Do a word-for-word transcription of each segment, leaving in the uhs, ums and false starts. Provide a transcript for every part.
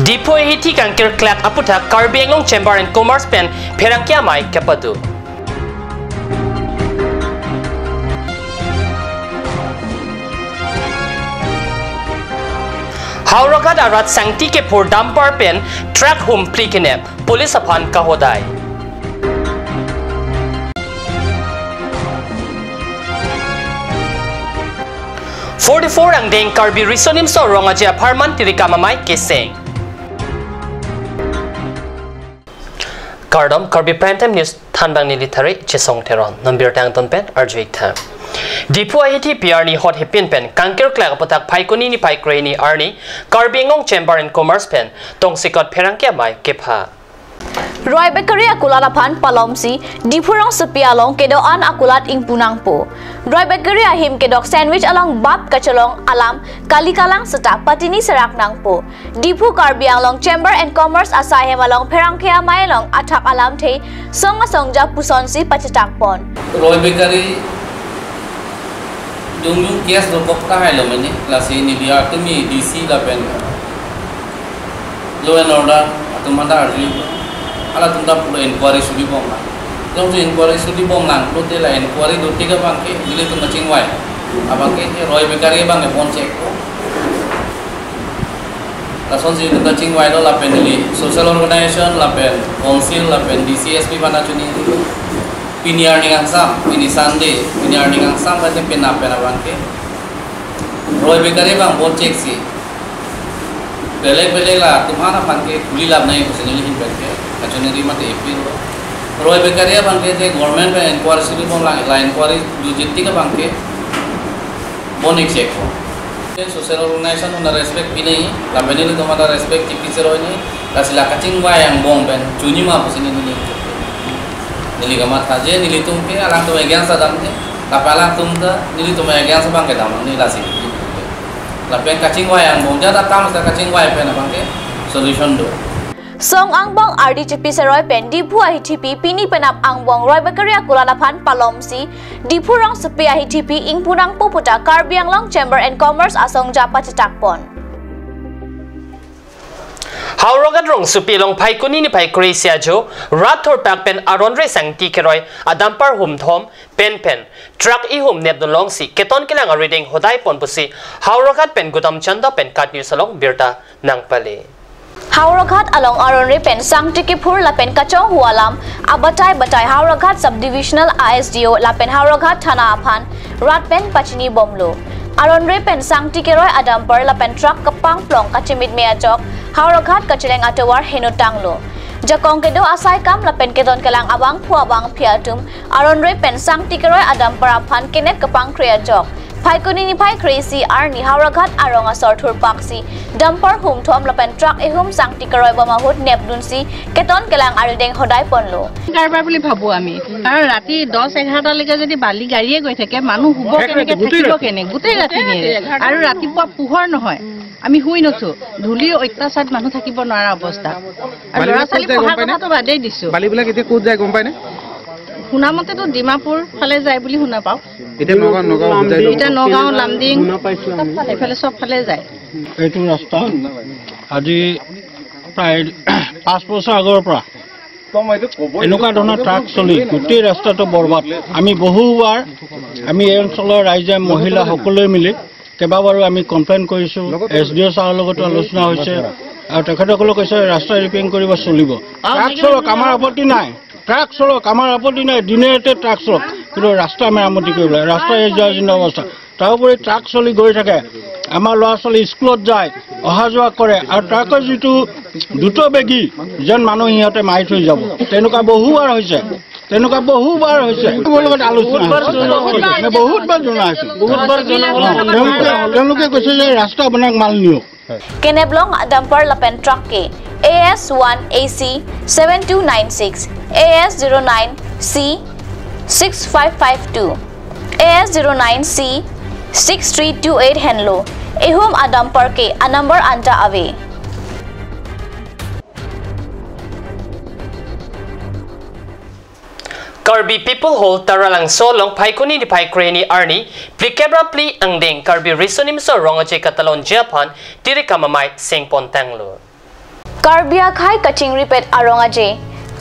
Diphu ahithi kangkirklak aputhak Karbi Anglong Chamber and Commerce pen pherangke amei kepado. Howraghat arat sangti kephur dumper pen truck humphli kenep, police aphan kahodai. Forty-four angdeng Karbi Riso Nimso Rong Aje apharman tirikam amei keseng. Kardom, Karbi Prime Time News thanbang neli Thari Chesong Teron. Non birta angton pen arju-ik tha. Diphu ahithi pi arni hot hepin pen kangkirklak aputhak Phaikuni niphai krehini arni Karbi Anglong Chamber and Commerce pen tongsekot pherangke amei kepha. Roy Bakery akulat aphan palomsi Diphu rongsopi along kedo-an akulat ingpu nangpo. Roy Bakery ahim kedok sandwich along bap kachelong alam kali kalang seta patini serak nangpo. Diphu Karbi Anglong Chamber and Commerce asai hem along pherangke amei along athak alamthe song asongja pusonsi pachetak pon. Roy Bakery jongjong case dokok tahai lo mene, lasi neli artumi D C lapen law and order atum aphan ta arju, halatum ta pulo inquiry suri bom lang. Jongsi inquiry suri bom lang, lote la inquiry dotik abangke nelitum kachingvai. Abangke Roy Bakery abangke bon chek ko. Lasonsi nelitum kachingvai lo lapen neli social organization lapen council lapen D C S P aphan ta choningri. Pini arni kangsam, pini Sunday, pini arni kangsam kate penap pen abangke Roy Bakery abang bon cheksi. Belek belek la atum aphan abangke khuli lap nai pusi neli ahin penke kachoningri mate appeal lo. Roy Bakery abangke je government pen inquiry suri bom lang, la inquiry dojit tik abangke bon ik chek ko. Social organization aphan ta respect pi nai, lapen nelitum aphan ta respect chipi cheroi nai, lasi la kachingvai angbong pen chunima pusi neli neli kamatha je nelitum ke alangtum against ta damde, lapen alangtum ta nelitum against abangke dam nangji lasi. Lapen kachingvai angbong jada kam sa kachingvai pen abangke solution do. Song angbong ardi chipi cheroi pen Diphu ahithi pi pini penap angbong Roy Bakery akulat aphan palomsi Diphu rongsopi ahithi pi ingpu nangpo puta Karbi Anglong Chamber and Commerce asongja pachetak pon. Howraghat rongsopi along Phaikuni niphai kre-isi ajo rat thurpak pen aron re sangti keroi adumper humthom pen pen truck ihum nepdun longsi keton kelang arideng hodai pon pusi Howraghat pen Gautam Chanda pen KAT News along birta nangpale. Howraghat along aron re pen sangti kephur lapen kachonghu alam abatai batai Howraghat Sub Divisional A S D O lapen Howraghat Thana aphan rat pen pachini bomlo. Aron re pen sangti keroi adumper lapen truck kapangplong kachimit me ajok Howraghat kacheleng atovar henutanglo. Jakong kedo asai kam lapen keton kelang abangphu abangphi atum aron re pen sangti keroi adumper aphan kenep kapangkre ajok Phaikuni niphai kre-isi arni Howraghat arong asor thurpaksi dumper humthom lapen truck ihum sangti keroi bom ahut nepdunsi keton kelang arideng hodai ponlo. কাৰবাৰ বুলি ভাবোঁ আমি। কাৰণ ৰাতি দহ এঘাৰটালৈকে যদি বালি গাড়ীয়ে গৈ থাকে, মানুহ শুব কেনেকে, থাকিব কেনে? গোটেই ৰাতি নিয়ে। আৰু ৰাতিপুৱা পোহৰ নহয়, আমি শুই নুঠো। ধূলিৰ অত্যাচাৰত মানুহ থাকিব নোৱাৰা অৱস্থা। আৰু বালিবিলাক ল'ৰা ছোৱালী ক'ত যায় গম পঢ়াৰ পায়নে? কথাটো বাদেই দিছোঁ। বালিবিলাক এতিয়া ক'ত যায় গম পায়নে? শুনা মতেতো ডিমাপুৰ ফালে যায় বুলি শুনা পাওঁ। এতিয়া নগাঁও, নগাঁও হৈ যায় ন? এতিয়া নগাঁও, লামডিং, এইফালে চব ফালে যায়। এইটো ৰাস্তা আজি প্ৰায় পাঁচ বছৰ আগৰ পৰা এনেকুৱা ধৰণৰ ট্ৰাক চলি গোটেই ৰাস্তাটো বৰবাদ। আমি বহুবাৰ, আমি এই অঞ্চলৰ ৰাইজে, মহিলা সকলোৱে মিলি কেইবাবাৰো আমি কমপ্লেইন কৰিছোঁ, এছ ডি অ' ছাৰৰ লগতো আলোচনা হৈছে আৰু তেখেতসকলে কৈছে ৰাস্তা ৰিপেয়াৰিং কৰিব, চলিব। ট্ৰাক চলক, আমাৰ আপত্তি নাই, ট্ৰাক চলক, আমাৰ আপত্তি নাই, দিনে ৰাতিয়ে ট্ৰাক চলক, কিন্তু ৰাস্তা মেৰামতি কৰিব লাগে। ৰাস্তা এই যোৱা যিটো অৱস্থা, তাৰোপৰি ট্ৰাক চলি গৈ থাকে, আমাৰ ল'ৰা ছোৱালী স্কুলত যায়, অহা যোৱা কৰে, আৰু ট্ৰাকৰ যিটো দ্ৰুত বেগী যেন মানুহ সিহঁতে মাৰি থৈ যাব, তেনেকুৱা বহুবাৰ হৈছে, তেনেকুৱা বহুবাৰ হৈছে। মোৰ লগত আলোচনা হৈছে। বহুতবাৰ জনোৱা হৈছে। বহুতবাৰ জনোৱা হৈছে। তেওঁলোকে, তেওঁলোকে কৈছে যে ৰাস্তা আপোনাক মাল নিয়ক। Kenep long dumper lapen truck ke A S one A C seven two nine six, A S zero nine C six five five two, A S zero nine C six three two eight henlo. Ehum a dumper ke a number anta ave. Karbi People Hall Taralangso along Phaikuni niphai krehini arni phlikep ra phli angdeng Karbi Riso Nimso Rong Aje katalonji aphan tirikam amei sengpon tanglo. Karbi akhei kachingripet arong aje.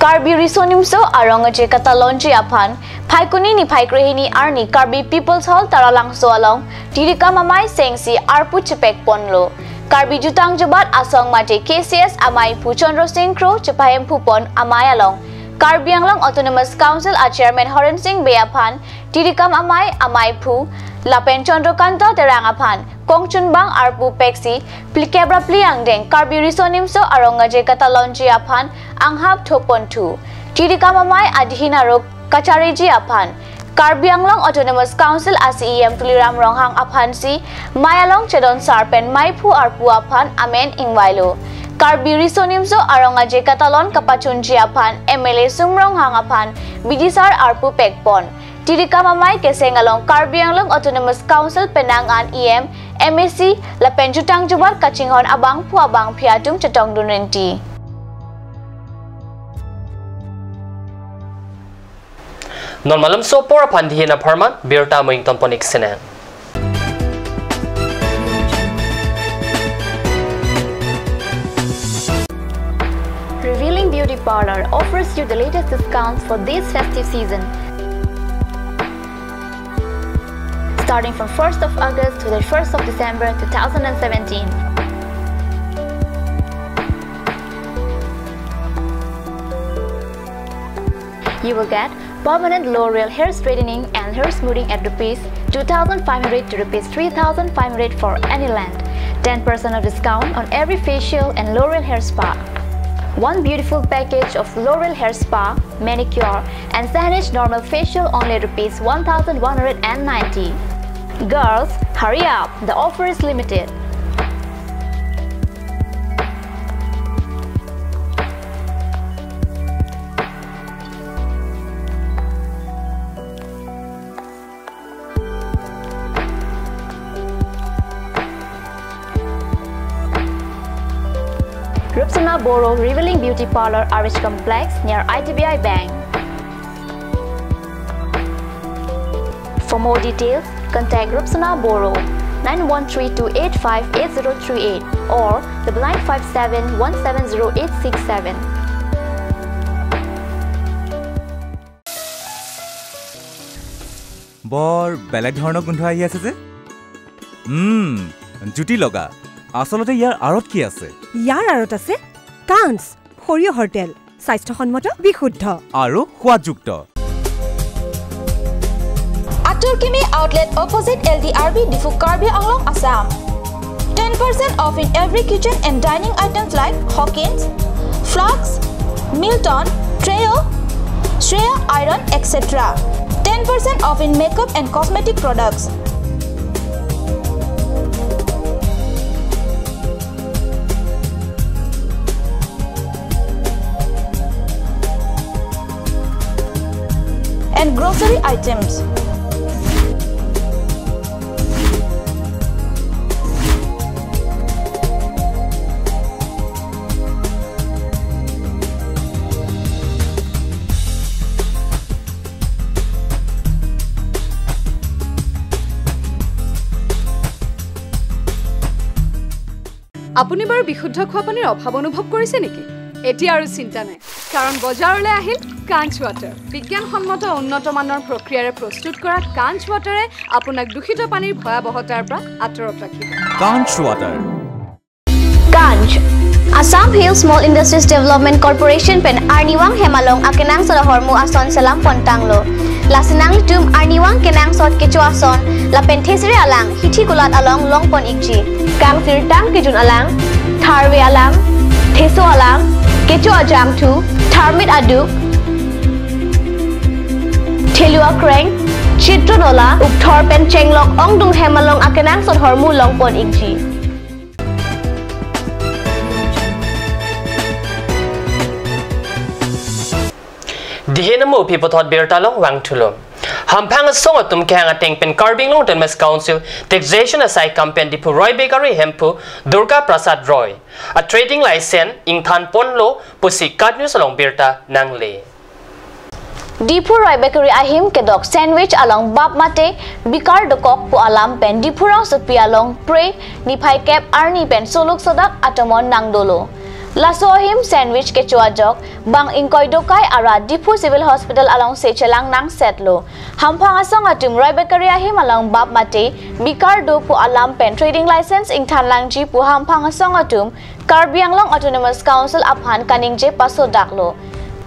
Karbi Riso Nimso Arong Aje katalonji aphan Phaikuni niphai krehini arni Karbi People's Hall Taralangso along Tirikam Amei sengsi arpu chepekponlo. Karbi Jutang Jubat Asong mate K C S ameiphu Chandra Singh Kro chepahemphupon amei along Karbi Anglong Autonomous Council a Chairman Horen Sing Bey aphan Tirikam Amei, ameiphu lapen Chandrakanta Terang aphan kongchunbang arpu peksi phlikep ra phli angdeng Karbi Riso Nimso Arong Aje katalonji aphan anghap thoponthu. Tirikam Amei adihin arlo kachariji aphan Karbi Anglong Autonomous Council a C E M Tuliram Ronghang aphansi mei along chedon sar pen meiphu arpu aphan amen ingvailo. Karbi Riso Nimso Arong Aje katalon kapachunji aphan M L A Sum Ronghang aphan bidisar arpu pekpon. Tirikam Amei keseng along Karbi Anglong Autonomous Council penang an E M, M A C lapen Jutang Jubat kachinghon abangphu abangphi atum chetongdun rinti. Non malomso apor aphan dihin apharman birta mo ingtonpon ik sinang. Revealing Beauty Parlor offers you the latest discounts for this festive season. Starting from first of August to the first of December two thousand and seventeen. You will get permanent L'Oreal hair straightening and hair smoothing at rupees two thousand five hundred to rupees three thousand five hundred for any length. Ten percent of discount on every facial and L'Oreal hair spa. One beautiful package of L'Oreal hair spa, manicure, and Saneesh normal facial only rupees one thousand one hundred and ninety. Girls, hurry up! The offer is limited. Rupsona Boro Revealing Beauty Parlor, R H Complex, near I D B I Bank. For more details, contact Rupsona Boro, nine one three two eight five eight zero three eight or double nine five seven one seven zero eight six seven. বৰ বেলেগ ধৰণৰ গোন্ধ আহি আছে যে। উম, জুতি লগা। আচলতে ইয়াৰ আঁৰত কি আছে? ইয়াৰ আঁৰত আছে কাঞ্চ সৰিয়হৰ তেল, স্বাস্থ্যসন্মত, বিশুদ্ধ। আৰু সোৱাদযুক্ত। Atur Kimi Outlet, opposite L D R B, Diphu, Karbi Anglong, Assam. Ten percent off in every kitchen and dining items like Hawkins, Flux, Milton, Treo, Shreya Iron, et cetera. Ten percent off in makeup and cosmetic products. And grocery items. আপুনি বাৰু বিশুদ্ধ খোৱা পানীৰ অভাৱ অনুভৱ কৰিছে নেকি? এতিয়া আৰু চিন্তা নাই, কাৰণ বজাৰলৈ আহিল কাঞ্চ ৱাটাৰ। বিজ্ঞানসন্মত উন্নত মানৰ প্ৰক্ৰিয়াৰে প্ৰস্তুত কৰা কাঞ্চ ৱাটাৰে আপোনাক দূষিত পানীৰ ভয়াৱহতাৰ পৰা আঁতৰত ৰাখিব। কাঞ্চ water. Kanch, Assam Hill Small Industries Development Corporation pen arnivang hem along akenangsot ahormu ason selam pontanglo. Lasi nanglitum arnivang kenangsot kecho ason lapen thesere alang hithi kulat along longpon ikji. Kangsirtang kejun alang, tharve alang, theso alang, kecho ajangthu, tharmit aduk, thelu akreng, chitro nola, ukthor pen chenglok ongdung hem along akenangsot ahormu longpon ikji. Dihin amo aphi puthot birta along vangthulo. Hamphang asong atum kehang ateng pen Karbi Anglong Autonomous Council Taxation asai kam pen Diphu Roy Bakery hemphu Durga Prasad Roy a trading license ingthan ponlo pusi KAT News along birta nangle. Diphu Roy Bakery ahim kedok sandwich along bap mate bikar dokok pu alam pen Diphu rongsopi along Phre niphai kep arni pen soluk sodak atomon nangdolo. Laso ahim sandwich kecho ajok bang ingkoi dokai arat Diphu Civil Hospital alongsi chelang nangsetlo. Hamphang asong atum Roy Bakery ahim along bap mate bikar do pu alam pen trading license ingthan langji pu hamphang asong atum Karbi Anglong Autonomous Council aphan kaningje pasodaklo.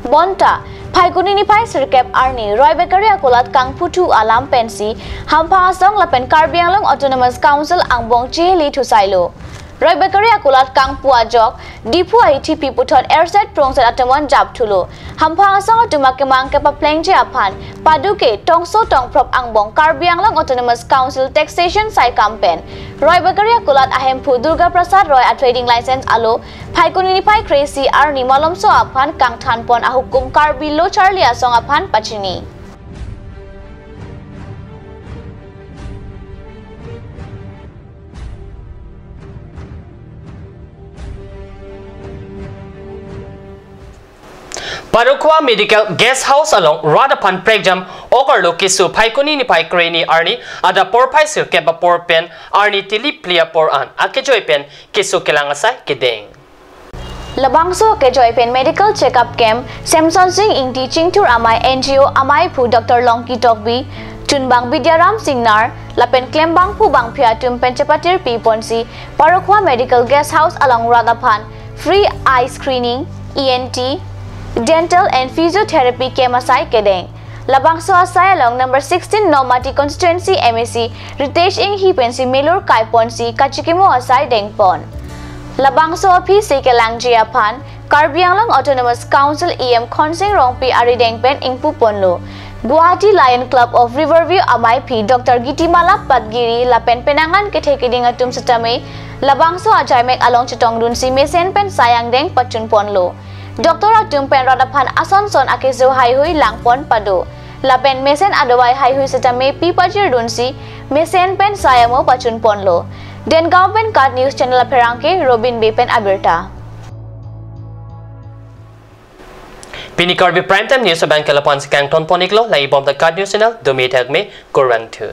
Bonta, Phaikuni niphai sirkep arni Roy Bakery akulat kangputhu alam pensi hamphang asong lapen Karbi Anglong Autonomous Council angbong chihili thusailo. Roy Bakery akulat kangpu ajok Diphu ahithi pi puthot erset prongset atomon japthulo. Hamphang asong atum akemang kepaplengji aphan paduke tongso tongphrok angbong Karbi Anglong Autonomous Council Taxation Saikam pen Roy Bakery akulat ahemphu Durga Prasad Roy a trading license alo Phaikuni niphai kre-isi arni malomso aphan kangthanpon ahukum Karbi Lo Charli Asong aphan pachini. Parokhua Medical Guest House along rat aphan prekjam okarlo keso Phaikuni niphai kre-hini arni adap porphai sirkep apor pen arni tili phli apor an akejoi pen keso kelang asai kedeng. Labangso akejoi pen medical checkup camp Semson Sing Ingti Chingthur Amei N G O ameiphu Doctor Longki Tokbi, chunbang Bidyaram Singnar lapen klembangphu bangphli atum pen chepatir piponsi Parokhua Medical Guest House along rat aphan free eye screening, E N T, dental and physiotherapy camp asai kedeng. Labangso asai along number sixteen Nomati constituency M A C Ritesh Enghi pensi melur kaiponsi kachikimo asai dengpon. Labangso aphi si kelangji aphan Karbi Anglong Autonomous Council E M Khonsing Rongpi arideng pen ingpuponlo. Guwahati Lion Club of Riverview ameiphi Doctor Gitimala Patgiri lapen penang an kethe keding atum setame labangso ajaimek along chetongdunsi mesen pen sai angdeng pachunponlo. Doctor atum pen rat aphan asonson akeso haihui langpon pado. Lapen mesen adawai haihui setame pi pajirdunsi mesen pen sai amo pachunponlo. Dengaon pen KAT News Channel apherangke Robin Bey pen abirta. Pini Karbi Prime Time News abang ke lapu-an si kangtonpon-iklo, langbomta KAT News Channel, domi thakme, kurvangthu.